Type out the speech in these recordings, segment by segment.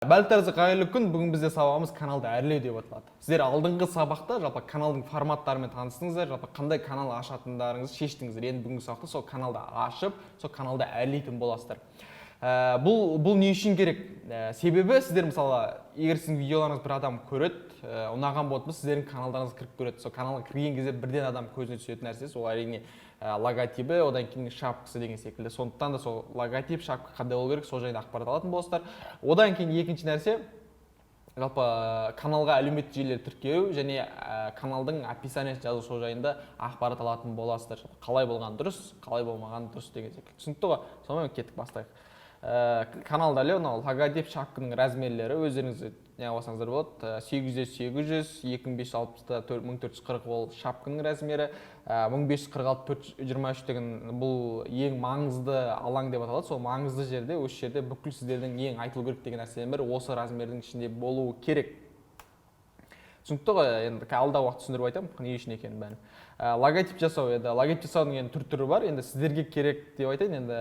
Барлықтарыңызға қайырлы күн! Бүгін бізде сабағымыз «Каналды әрлеу» деп аталады. Сіздер алдыңғы сабақта жалпы каналдың форматтарымен таныстыңыздар, жалпы қандай канал ашатындарыңызды шештіңіздер. Енді бүгінгі сабақта сол каналды ашып, сол каналды әрлейтін боласыздар. Бұл не үшін керек? Себебі сіздер, мысалы, егер сіздің видеоларыңыз бір адам көреді, ұнаған болатын болса, сіздердің каналдарыңызға кіріп көреді. Сол каналға кірген кезде бірден адам көзіне түсетін нәрсесі ол, әрине, логотипі, одан кейін шапкасы деген секілді. Сондықтан да сол логотип, шапка қандай болу керек, сол жайында ақпарат алатын боласыздар. Одан кейін екінші нәрсе — жалпы каналға әлеуметтік желілер тіркеу және каналдың описаниесін жазу, сол жайында ақпарат алатын боласыздар. Жалпы қалай болған дұрыс, қалай болмаған дұрыс деген секілді. Түсінікті ғой? Сонымен, кеттік, бастайық. Каналда әрлеу. Мынау логотип, шапканың размерлері, өздеріңіз не алсаңыздар болады: 800, 800, 2560-та 1440, ол шапканың размері. 1546, 423 деген бұл ең маңызды алаң деп аталады. Сол маңызды жерде, осы жерде бүкіл сіздердің ең айтылу керек деген нәрселердің бірі осы размердің ішінде болуы керек. Түсінікті ғой? Енді алдағы уақытта түсіндіріп айтамын не үшін екенін бәрін. Логотип жасау. Енді логотип жасаудың енді түр түрі бар. Енді сіздерге керек деп айтайын. Енді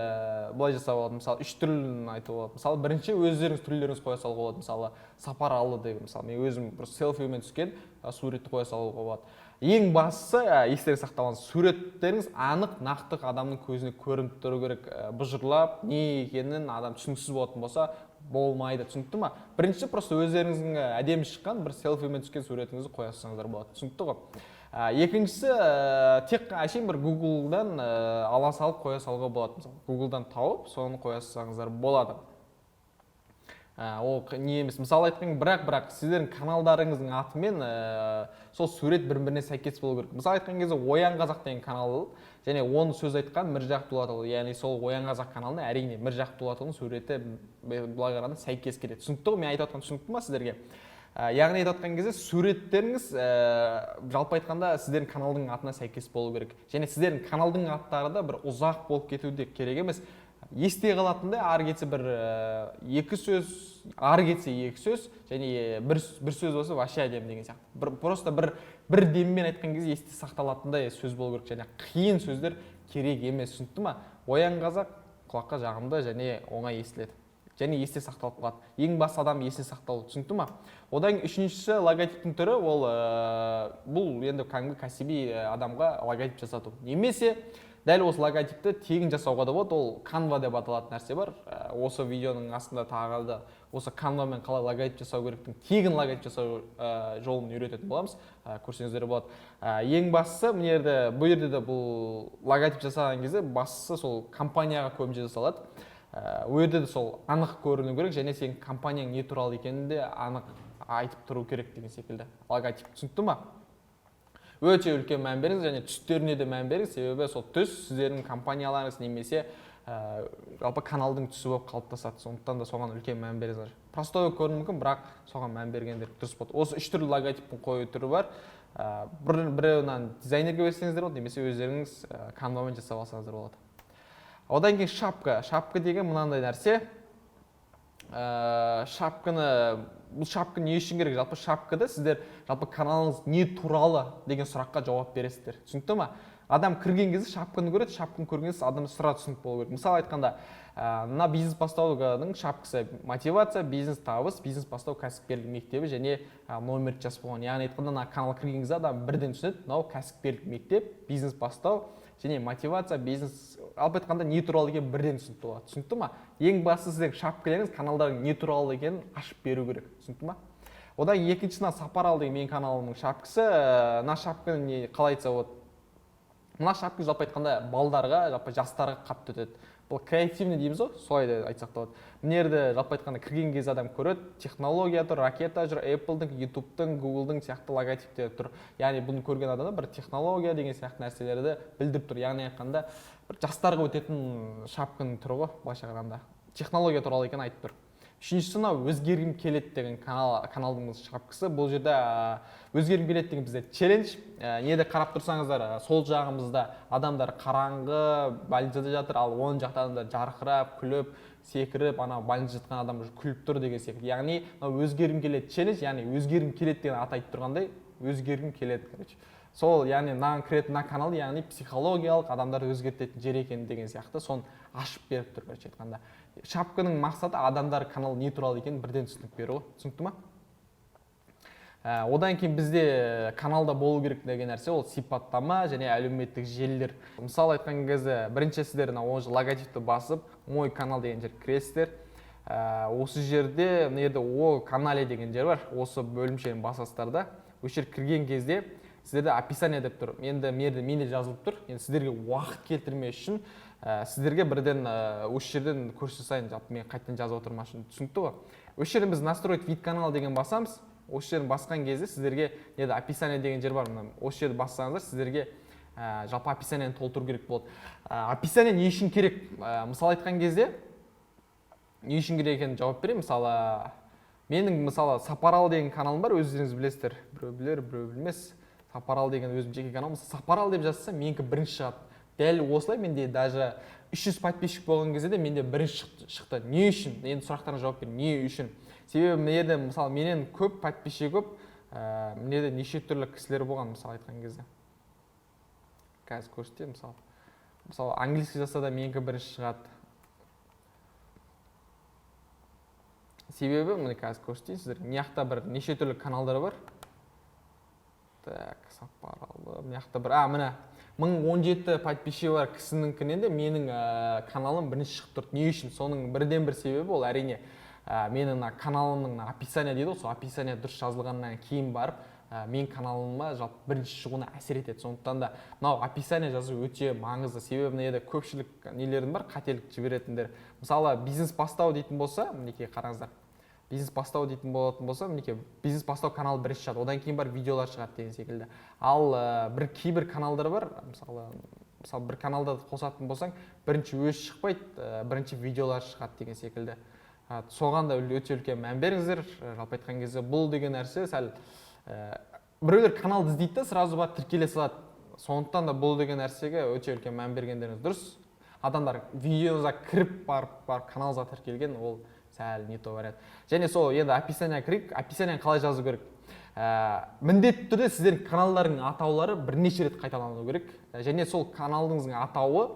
былай жасауға болады, мысалы, үш түрлін айтуға болады. Мысалы, бірінші өздеріңіз түрлеріңізді қоя салуға болады. Мысалы, Сапаралы деген, мысалы, мен өзім бір селфимен түскен суретті қоя салуға болады. Ең бастысы, естеріңізде сақтап алыңыз: суреттеріңіз анық, нақты, адамның көзіне көрініп тұру керек. Бұжырлап, не екенін адам түсініксіз болатын болса, болмайды. Түсінікті ма? Бірінші просто өздеріңіздің әдемі шыққан бір селфимен түскен суретіңізді қоя салсаңыздар болады. Түсінікті ғой? Екіншісі, тек әшейін бір Гуглдан ала салып қоя салуға болады. Мысалы, Гуглдан тауып, соны қоя салсаңыздар болады. Ол не емес, мысалы айтқан, бірақ сіздердің каналдарыңыздың атымен сол сурет бір біріне сәйкес болу керек. Мысалы айтқан кезде, «Оян, қазақ» деген канал және оны сөз айтқан Міржақып Дулатұлы, яғни сол «Оян, қазақ» каналына, әрине, Міржақып Дулатұлының суреті былай қарағанда сәйкес келеді. Түсінікті ғой? Мен айтып жатқаным түсінікті ма сіздерге? Яғни айтып жатқан кезде, суреттеріңіз жалпы айтқанда, сіздердің каналдың атына сәйкес болу керек. Және сіздердің каналдың аттары да бір ұзақ болып кету де керек емес, есте қалатындай, ары кетсе бір екі сөз, ары кетсе екі сөз және бір сөз болса, вообще әдемі деген сияқты. Бір, просто бір деммен айтқан кезде есте сақталатындай сөз болу керек және қиын сөздер керек емес. Түсінікті ма? «Оян, қазақ» құлаққа жағымды және оңай естіледі және есте сақталып қалады. Ең басты адам есте сақталу. Түсінікті ма? Одан кейін үшіншісі, логотиптің түрі, ол бұл енді кәдімгі кәсіби адамға логотип жасату немесе дәл осы логотипті тегін жасауға да болады. Ол Canva деп аталатын нәрсе бар. Осы видеоның астында тағы да осы Canva-мен қалай логотип жасау керектігін, тегін логотип жасау жолын үйрететін боламыз. Көрсеңіздер болады. Ең бастысы, мына жерде, бұл жерде де, бұл логотип жасаған кезде бастысы сол компанияға көбінесе жасалады. Ол жерде де сол анық көріну керек және сенің компанияң не туралы екенін де анық айтып тұру керек деген секілді логотип. Түсінікті ма? Өте үлкен мән беріңіз және түстеріне де мән беріңіз, себебі сол түс сіздердің компанияларыңыз немесе жалпы каналдың түсі болып қалыптасады. Сондықтан да соған үлкен мән беріңіздер. Простой болып көрінуі мүмкін, бірақ соған мән бергендер дұрыс болады. Осы үш түрлі логотиптің қою түрі бар. Біреуінен дизайнерге берсеңіздер болады немесе өздеріңіз Canva-мен жасап алсаңыздар болады. Одан кейін шапка. Шапка деген мынандай нәрсе. Шапканы, бұл шапка не үшін керек? Жалпы шапкада сіздер жалпы каналыңыз не туралы деген сұраққа жауап бересіздер. Түсінікті ма? Адам кірген кезде шапканы көреді. Шапканы көрген кезде адам сразу түсінік болу керек. Мысалы айтқанда, мына «Бизнес бастаудың» шапкасы: мотивация, бизнес, табыс, бизнес бастау, кәсіпкерлік мектебі және номерді жазып қойған. Яғни айтқанда, мына каналға кірген кезде адам бірден түсінеді: мынау кәсіпкерлік мектеп, бизнес бастау және мотивация, бизнес, жалпы айтқанда, не туралы екені бірден түсінікті болады. Түсінікті ма? Ең бастысы, сіздердің шапкаларыңыз каналдардың не туралы екенін ашып беру керек. Түсінікті ма? Одан кейін екіншісі, мына «Сапарал» деген менің каналымның шапкасы. Мына шапканы не, қалай айтса болады, мына шапка жалпы айтқанда, балдарға, жалпы жастарға қатты өтеді. Бұл креативный дейміз ғой, солай да айтсақ та болады. Мына жерде жалпы айтқанда, кірген кезде адам көреді: технология тұр, ракета жүр, Apple'дың, Ютубтың, Гуглдың сияқты логотиптері тұр. Яғни бұны көрген адамда бір технология деген сияқты нәрселерді білдіріп тұр. Яғни айтқанда, бір жастарға өтетін шапканың түрі ғой, былайша қарағанда, технология туралы екенін айтып тұр. Үшіншісі, мынау «Өзгергім келеді» деген каналдың шапкасы. Бұл жерде «Өзгергім келеді» деген бізде челлендж. Неде қарап тұрсаңыздар, сол жағымызда адамдар қараңғы больницада жатыр, ал оң жақта адамдар жарқырап, күліп, секіріп, ана больницада жатқан адам уже күліп тұр деген секілді. Яғни мынау «Өзгергім келеді» челлендж, яғни «Өзгергім келеді» деген ат айтып тұрғандай, өзгергім келеді, короче. Сол, яғни мынаған кіретін мына канал, яғни психологиялық адамдарды өзгертетін жер екен деген сияқты, соны ашып беріп тұр. Короче айтқанда, шапканың мақсаты адамдар канал не туралы екенін бірден түсінік беру ғой. Түсінікті ма? Одан кейін бізде каналда болу керек деген нәрсе ол сипаттама және әлеуметтік желілер. Мысалы айтқан кезде, бірінші сіздер мына оң логотипті басып, «Мой канал» деген жерге кіресіздер. Осы жерде, мына жерде «О канале» деген жер бар, осы бөлімшені басасыздар да, осы жерге кірген кезде сіздерде «Описание» деп тұр. Енді мына жерде менде жазылып тұр. Енді сіздерге уақыт келтірмес үшін сіздерге бірден осы жерден көрсете салайын. Жалпы мен қайтадан жазып отырмас үшін, түсінікті ғой. Осы жерден біз «Настроить вид канала» деген басамыз. Осы жерін басқан кезде сіздерге неде «Описание» деген жер бар. Мына осы жерді бассаңыздар, сіздерге жалпы описаниені толтыру керек болады. Описание не үшін керек? Мысалы айтқан кезде, не үшін керек екенін жауап берейін. Мысалы, менің, мысалы, Сапарал деген каналым бар, өздеріңіз білесіздер, біреу білер, біреу білмес. Сапарал деген өзім жеке каналым. Мысалы, Сапарал деп жазсам, менікі бірінші шығады. Дәл осылай менде даже 300 подписчик болған кезде де менде бірінші шықты. Не үшін? Енді сұрақтарына жауап берейін, не үшін. Себебі мына жерде, мысалы, менен көп подписчик көп, мына жерде неше түрлі кісілер болған. Мысалы айтқан кезде, қазір көрсетемін. Мысалы, английский жазса да, менікі бірінші шығады. Себебі міне, қазір көрсетейін сіздерге, мына жақта бір неше түрлі каналдар бар. Так, Сапаралы, мына жақта бір, міне, 1017 подписчигі бар кісінікінен де менің каналым бірінші шығып тұрды. Не үшін? Соның бірден бір себебі ол, әрине, менің мына каналымның мына описание дейді ғой, сол описание дұрыс жазылғаннан кейін барып менің каналыма жалпы бірінші шығуына әсер етеді. Сондықтан да мынау описание жазу өте маңызды. Себебі мына жерде көпшілік нелердің бар, қателік жіберетіндер. Мысалы, бизнес бастау дейтін болса, мінекей, қараңыздар, бизнес бастау дейтін болатын болса, мінекей, бизнес бастау каналы бірінші шығады, одан кейін барып видеолар шығады деген секілді. Ал бір кейбір каналдар бар, мысалы, бір каналда қосатын болсаң, бірінші өзі шықпайды, бірінші видеолар шығады деген секілді. Соған да өте үлкен мән беріңіздер. Жалпы айтқан кезде, бұл деген нәрсе сәл біреулер каналды іздейді да, сразу барып тіркеле салады. Сондықтан да бұл деген нәрсеге өте үлкен мән бергендеріңіз дұрыс. Адамдар видеоңызға кіріп барып каналыңызға тіркелген, ол сәл не то вариант. Және сол енді описание кірейік. Описаниені қалай жазу керек? Міндетті түрде сіздердің каналдарың атаулары бірнеше рет қайталану керек. Және сол каналыңыздың атауы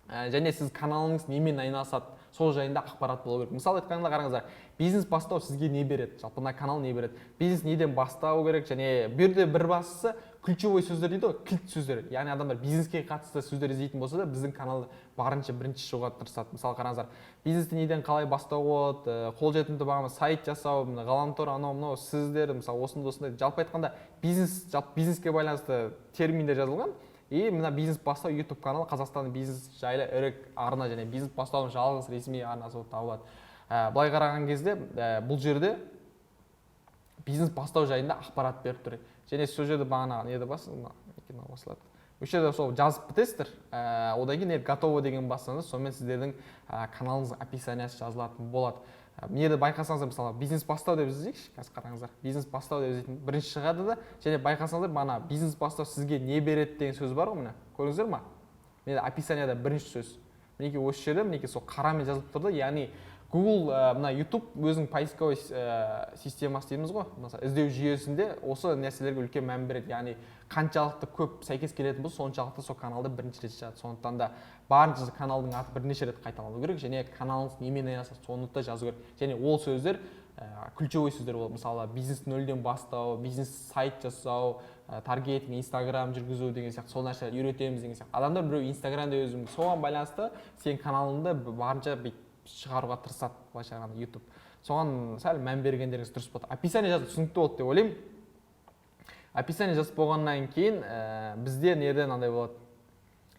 және сіз каналыңыз немен айналысады, сол жайында ақпарат болу керек. Мысалы айтқанда, қараңыздар, бизнес бастау сізге не береді, жалпы мына канал не береді, бизнес неден бастау керек. Және бұл жерде бір бастысы ключевой сөздер дейді ғой, кілт сөздер. Яғни адамдар бизнеске қатысты сөздер іздейтін болса да, біздің канал барынша бірінші шығуға тырысады. Мысалы, қараңыздар, бизнесті неден қалай бастауға болады, қолжетімді бағама сайт жасау, мына ғаламтор, анау мынау сіздер, мысалы, осындай осындай, жалпы айтқанда, бизнес, жалпы бизнеске байланысты терминдер жазылған. И мына бизнес бастау YouTube каналы Қазақстанның бизнес жайлы ірі арна және бизнес бастаудың жалғыз ресми арнасы болып табылады. Былай қараған кезде, бұл жерде бизнес бастау жайында ақпарат беріп тұр. Және сол жерде бағанағы неді мынау басылады, осы жерде сол жазып бітесіздер. Одан кейін «Готово» деген бассаңыз, сонымен сіздердің каналыңыздың описаниясы жазылатын болады. Мына жерде байқасаңыздар, мысалы, бизнес бастау деп іздейікші қазір. Қараңыздар, бизнес бастау деп іздейтін бірінші шығады да. Және байқасаңыздар, бағана бизнес бастау сізге не береді деген сөз бар ғой, міне, көрдіңіздер ма? Міне, описанияда бірінші сөз, мінекей, осы жерде, мінекей, сол қарамен жазылып тұр да. Яғни Google, мына YouTube өзінің поисковой системасы дейміз ғой, мысалы, іздеу жүйесінде осы нәрселерге үлкен мән береді. Яғни қаншалықты көп сәйкес келетін болса, соншалықты сол каналда бірінші рет шығады. Сондықтан да барынша каналдың аты бірнеше рет қайталану керек және каналыңыз немен айналысады, соны да жазу керек. Және ол сөздер ключевой сөздер болады. Мысалы, бизнес нөлден бастау, бизнес сайт жасау, таргетинг, инстаграм жүргізу деген сияқты, сол нәрселерді үйретеміз деген сияқты. Адамдар біреу инстаграм деп өзі соған байланысты сенің каналыңды барынша бүйтіп шығаруға тырысады, былайша айтқанда, YouTube. Соған сәл мән бергендеріңіз дұрыс болады. Описание жазу түсінікті болды деп ойлаймын. Описание жазып болғаннан кейін бізде мына мынандай болады.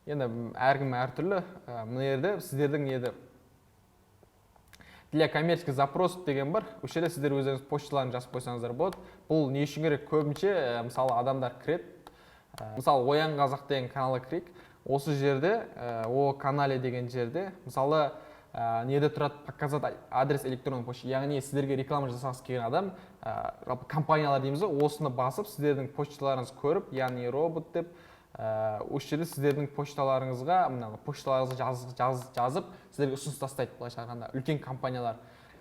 Енді әркім әртүрлі. Мына жерде сіздердің неде «Для коммерческих запросов» деген бар, осы жерде сіздер өздеріңіз почталарын жазып қойсаңыздар болады. Бұл не үшін керек? Көбінше мысалы, адамдар кіреді, мысалы, «Оян қазақ» деген каналға кірейік. Осы жерде «О канале» деген жерде, мысалы, неде тұрады? «Показать адрес электронной почты». Яғни сіздерге реклама жасағысы келген адам, жалпы компаниялар дейміз ғой, осыны басып, сіздердің почталарыңызды көріп, яғни робот деп, осы жерде сіздердің почталарыңызға, мына почталарыңызға жазып, сіздерге ұсыныс тастайды, былайша айтқанда, үлкен компаниялар.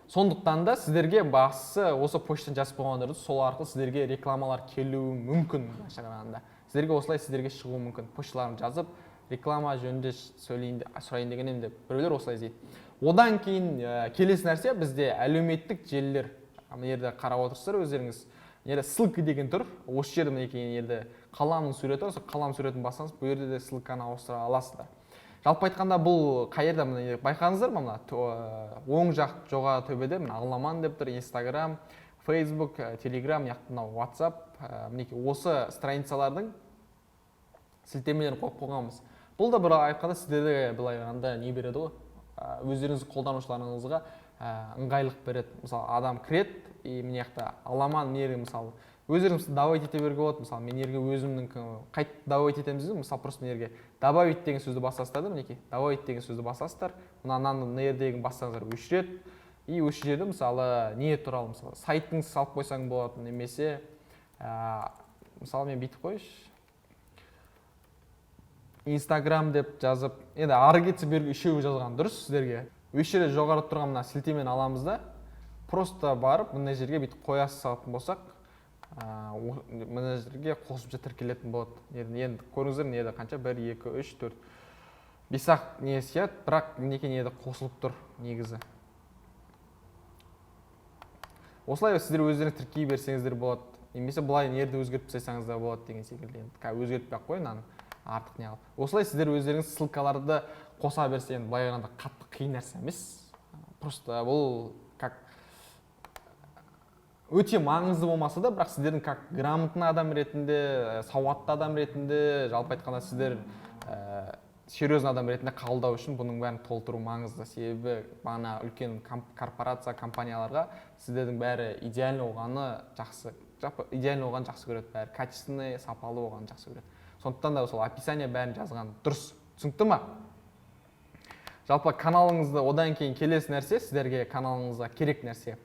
Сондықтан да сіздерге бастысы осы почтаны жазып қойған дұрыс. Сол арқылы сіздерге рекламалар келуі мүмкін. Былайша қарағанда, сіздерге осылай сіздерге шығуы мүмкін. Почталарын жазып, реклама жөнінде сөйлейін, сұрайын деген едім деп біреулер осылай іздейді. Одан кейін келесі нәрсе бізде әлеуметтік желілер. Мына жерде қарап отырсыздар өздеріңіз, мына жерде ссылка деген тұр. Осы жерде, мінекей, мына жерде қаламның суреті бар. Сол қалам суретін бассаңыз, бұл жерде де ссылканы ауыстыра аласыздар. Жалпы айтқанда, бұл қай жерде? Мына байқадыңыздар ма, мына оң жақ жоғары төбеде мына Аламан деп тұр, Инстаграм, Фейсбук, Телеграм, мына мынау Ватсап. Мінекей, осы страницалардың сілтемелерін қойып қойғанбыз. Бұл да бір айтқанда сіздерге былай қарағанда не береді ғой, өздеріңіз қолданушыларыңызға ыңғайлық береді. Мысалы, адам кіреді и мына жақта Аламан, мына жерге, мысалы, өздеріңіз добавить ете беруге болады. Мысалы, мен жерге өзімнің қайтып добавить етеміз дедім. Мысалы, просто мына жерге добавить деген сөзді басасыздар да, мінекей, добавить деген сөзді басасыздар. Мынаны, мына жердегіні бассаңыздар, өшіреді. И осы жерде, мысалы, не туралы, мысалы, сайтыңызды салып қойсаң болады немесе мысалы, мен бүйтіп қояйыншы, Инстаграм деп жазып. Енді ары кетсе, бері үшеуі жазған дұрыс сіздерге. Осы жерде жоғарыда тұрған мына сілтемені аламыз да, просто барып мына жерге бүйтіп қоя салатын болсақ, мына жерге қосымша тіркелетін болады. Енді көрдіңіздер, мына жерде қанша? Бір, екі, үш, төрт, бес ақ не сияды, бірақ мінекей, мына жерде қосылып тұр негізі. Осылай сіздер өздеріңіз тіркей берсеңіздер болады немесе былай мына жерде өзгертіп тастасаңыз да болады деген секілді. Енді қазір өзгертпей ақ қояйын мынаны, артық не қылып. Осылай сіздер өздеріңіз ссылкаларды қоса берсе, енді былай қарағанда қатты қиын нәрсе емес. Просто бұл как өте маңызды болмаса да, бірақ сіздердің как грамотный адам ретінде, сауатты адам ретінде, жалпы айтқанда, сіздер серьезный адам ретінде қабылдау үшін бұның бәрін толтыру маңызды. Себебі бағана үлкен корпорация, компанияларға сіздердің бәрі идеально болғаны жақсы, жалпы идеально болғанын жақсы көреді бәрі, качественный, сапалы болғанын жақсы көреді. Сондықтан да сол описание бәрін жазған дұрыс. Түсінікті ма жалпы каналыңызды? Одан кейін келесі нәрсе, сіздерге каналыңызға керек нәрсе,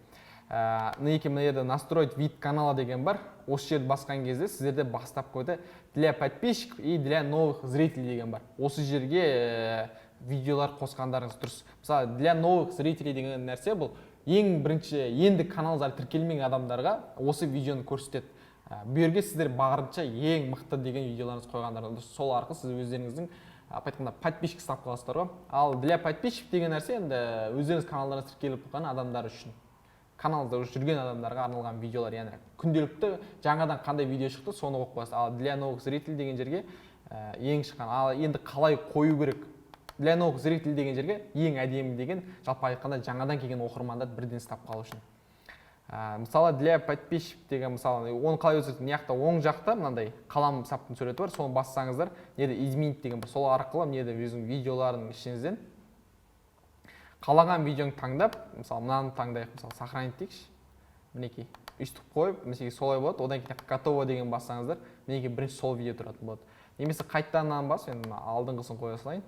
мінекей, мына жерде настроить вид канала деген бар. Осы жерді басқан кезде сіздерде бастапқыда для подписчиков и для новых зрителей деген бар. Осы жерге видеолар қосқандарыңыз дұрыс. Мысалы, для новых зрителей деген нәрсе, бұл ең бірінші енді каналыңызға тіркелмеген адамдарға осы видеоны көрсетеді. Бұл жерге сіздер барынша ең мықты деген видеоларыңызды қойғандарыңыз дұрыс. Сол арқылы сіз өздеріңіздің, жалпы айтқанда, подписчик ұстап қаласыздар ғой. Ал для подписчик деген нәрсе енді өздеріңіз каналдарыңызға тіркеліп қойған адамдар үшін, каналда уже жүрген адамдарға арналған видеолар, яғни күнделікті жаңадан қандай видео шықты, соны қойып қоясыз. Ал для новых зрителей деген жерге ең шыққан. Ал енді қалай қою керек? Для новых зрителей деген жерге ең әдемі деген, жалпы айтқанда, жаңадан келген оқырмандарды бірден ұстап қалу үшін. Мысалы, для подписчик деген, мысалы, оны қалай өзгертеді? Мына жақта, оң жақта мынандай қалам саптың суреті бар. Соны бассаңыздар, неде изменить деген бар. Сол арқылы неде өзіңнің видеоларының ішіңізден қалаған видеоңды таңдап, мысалы, мынаны таңдайық, мысалы, сохранить дейікші. Мінекей, өйстіп қойып, мінекей, солай болады. Одан кейін готово деген бассаңыздар, мінекей, бірінші сол видео тұратын болады. Немесе қайтадан мынаны басып, енді мына алдыңғысын қоя салайын.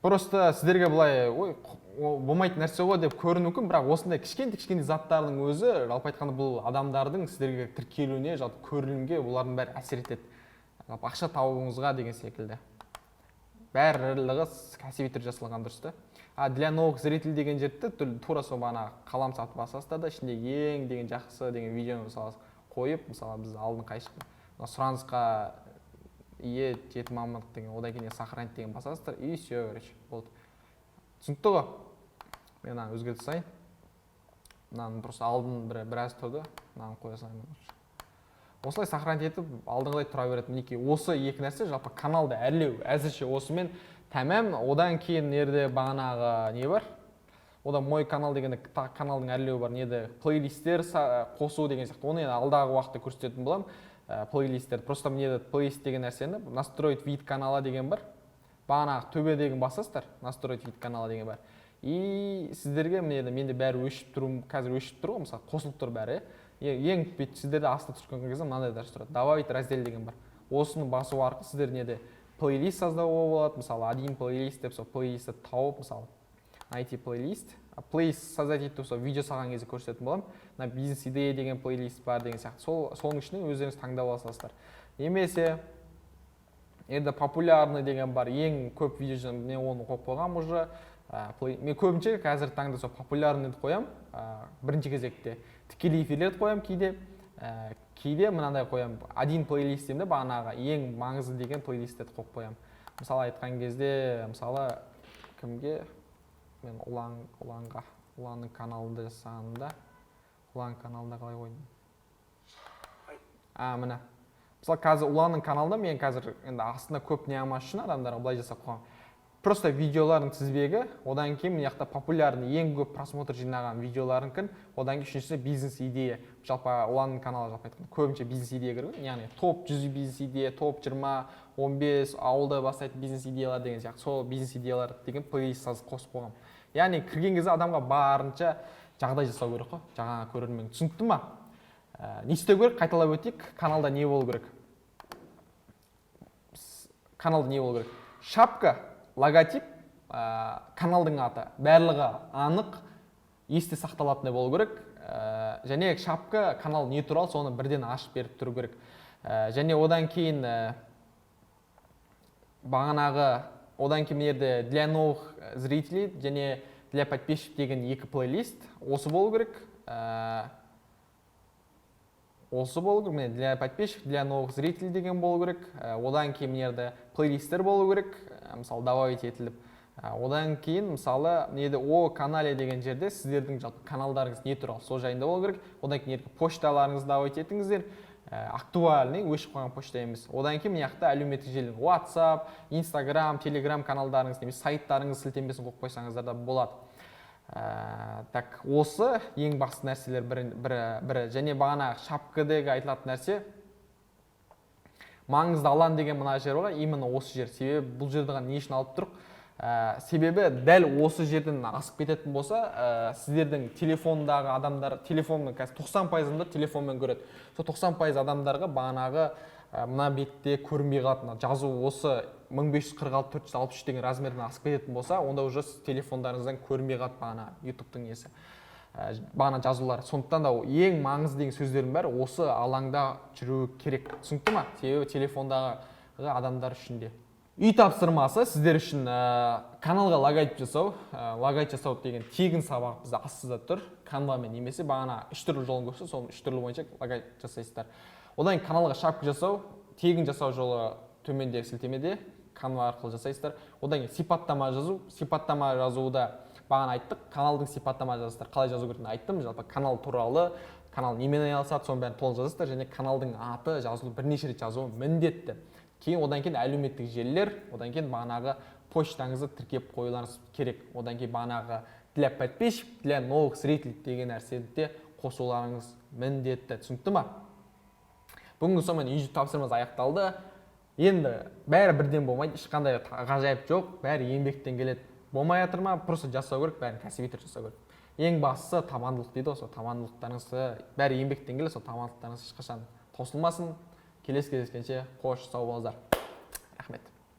Просто сіздерге былай ой, болмайтын нәрсе ғой деп көрінуі мүмкін, бірақ осындай кішкентай кішкентай заттардың өзі, жалпы айтқанда, бұл адамдардың сіздерге тіркелуіне, жалпы көрілімге, олардың бәрі әсер етеді, жалпы ақша табуыңызға деген секілді. Барлығы кәсіби түрде жасалған дұрыс та. А для новых зрителей деген жерді тура сол бағанағы қалам сатып басасыздар да, ішінде ең деген жақсы деген видеоны, мысалы, қойып, мысалы, біз алдын қай шықты, мына сұранысқа ие жеті мамандық деген. Одан кейін сохранить деген басасыздар, и все, короче, болды. Түсінікті ғой? Мен мынаны өзгерте салайын. Мынаны просто алдын бір біраз тұрды, мынаны қоя салайын лучше. Осылай сохранить етіп, алдыңғыдай тұра береді. Мінекей, осы екі нәрсе, жалпы каналды әрлеу әзірше осымен тәмам. Одан кейін мына жерде бағанағы не бар, одан мой канал дегенде тағы каналдың әрлеуі бар, неде плейлисттер қосу деген сияқты. Оны енді алдағы уақытта көрсететін боламын. Плейлисттер просто мына плейлист деген нәрсені настроить вид канала деген бар, бағанағы төбедегіні басасыздар, настроить вид канала деген бар. И сіздерге мына жерде менде бәрі өшіп тұру, қазір өшіп тұр ғой, мысалы, қосылып тұр бәрі, иә. Ең бүйтіп сіздерде астына түскен кезде мынандай дәрі тұрады, добавить раздел деген бар. Осыны басу арқылы сіздер неде плейлист создауға болады. Мысалы, один плейлист деп, сол плейлистті тауып, мысалы, найти плейлист, плейлист создать ету, сол видео салған кезде көрсететін боламын. Мына бизнес идея деген плейлист бар деген сияқты. Сол соның ішінен өздеріңіз таңдап ала саласыздар. Немесе енді популярный деген бар, ең көп видео, мен оны қойып қойғанмын уже. Мен көбінше қазіргі таңда сол популярныйды қоямын. Бірінші кезекте тікелей эфирлерді қоямын кейде. Кейде мынандай қоямын, один плейлист деймін да, бағанағы ең маңызды деген плейлисттерді қойып қоямын. Мысалы айтқан кезде, мысалы, кімге мен Ұлан, Ұланға, Ұланның каналында жасағанымда, Ұлан каналында қалай қойдым? А, міне, мысалы, қазір Ұланның каналында мен қазір енді астына көп не алмас үшін адамдарға былай жасап қойғанмын: просто видеолардың тізбегі, одан кейін мына жақта популярный, ең көп просмотр жинаған видеоларынікін, одан кейін үшіншісі бизнес идея. Жалпы Ұланның каналы, жалпы айтқанда, көбінше бизнес идея кірген, яғни топ 100 бизнес идея, топ 20, 15 ауылда бастайтын бизнес идеялар деген сияқты. Сол бизнес идеялар деген плейлист қосып қойғанмын. Яғни кірген кезде адамға барынша жағдай жасау керек қой жаңағы көрермен. Түсінікті ма? Не істеу керек? Қайталап өтейік. Каналда не болу керек? Каналда не болу керек? Шапка, логотип, каналдың аты, барлығы анық есте сақталатындай болу керек. Және шапка, канал не туралы, соны бірден ашып беріп тұру керек. Және одан кейін бағанағы, одан кейін мына жерде для новых зрителей және для подписчиков деген екі плейлист осы болу керек. Осы болу керек, міне, для подписчиков, для новых зрителей деген болу керек. Одан кейін мына жерде плейлисттер болу керек, мысалы, добавить етіліп. Одан кейін, мысалы, мына жерде «О канале» деген жерде сіздердің жалпы каналдарыңыз не туралы, сол жайында болу керек. Одан кейін жерге почталарыңызды добавить етіңіздер, актуальный, өшіп қалған почта емес. Одан кейін мына жақта әлеуметтік желі, WhatsApp, Instagram, Telegram каналдарыңыз немесе сайттарыңыз сілтемесін қойып қойсаңыздар да болады. Так, осы ең басты нәрселер бірі. Және бағана шапкадегі айтылатын нәрсе, маңызды алаң деген мына жер бар ғой, именно осы жер. Себебі бұл жерді ғана не үшін алып тұрық? Себебі дәл осы жерден асып кететін болса, сіздердің телефондағы адамдар, телефонның қазір 90% адамдар телефонмен көреді, сол 90% адамдарға бағанағы мына бетте көрінбей қалады мына жазу. Осы 1546 463 деген размерден асып кететін болса, онда уже сіз телефондарыңыздан көрінбей қалады бағана Ютубтың несі, бағана жазулар. Сондықтан да ең маңызды деген сөздердің бәрі осы алаңда жүруі керек. Түсінікті ма? Себебі телефондағы адамдар үшін де. Үй тапсырмасы сіздер үшін каналға логотип жасау. Логотип жасау деген тегін сабақ бізде астында тұр. Канвамен немесе бағана үш түрлі жолын көрсе, соның үш түрлі бойынша логотип жасайсыздар. Одан кейін каналға шапка жасау, тегін жасау жолы төмендегі сілтемеде, Канва арқылы жасайсыздар. Одан кейін сипаттама жазу. Сипаттама жазуда бағана айттық, каналдың сипаттама жазасыздар, қалай жазу керектігін айттым. Жалпы канал туралы, канал немен айналысады, соның бәрін толық жазасыздар. Және каналдың аты жазылу, бірнеше рет жазуы міндетті. Кейін, одан кейін әлеуметтік желілер, одан кейін бағанағы почтаңызды тіркеп қоюларыңыз керек. Одан кейін бағанағы для подписчиков, для новых зрителей деген нәрсені де қосуларыңыз міндетті. Түсінікті ма? Бүгінгі сонымен үй тапсырмамыз аяқталды. Енді бәрі бірден болмайды, ешқандай ғажайып жоқ, бәрі еңбектен келеді. Болмай жатыр ма, просто жасау керек, бәрін кәсіби түрде жасау керек. Ең бастысы табандылық дейді ғой, сол табандылықтарыңыз, бәрі еңбектен келеді, сол табандылықтарыңыз ешқашан таусылмасын. Келесі кездескенше қош, сау болыңыздар.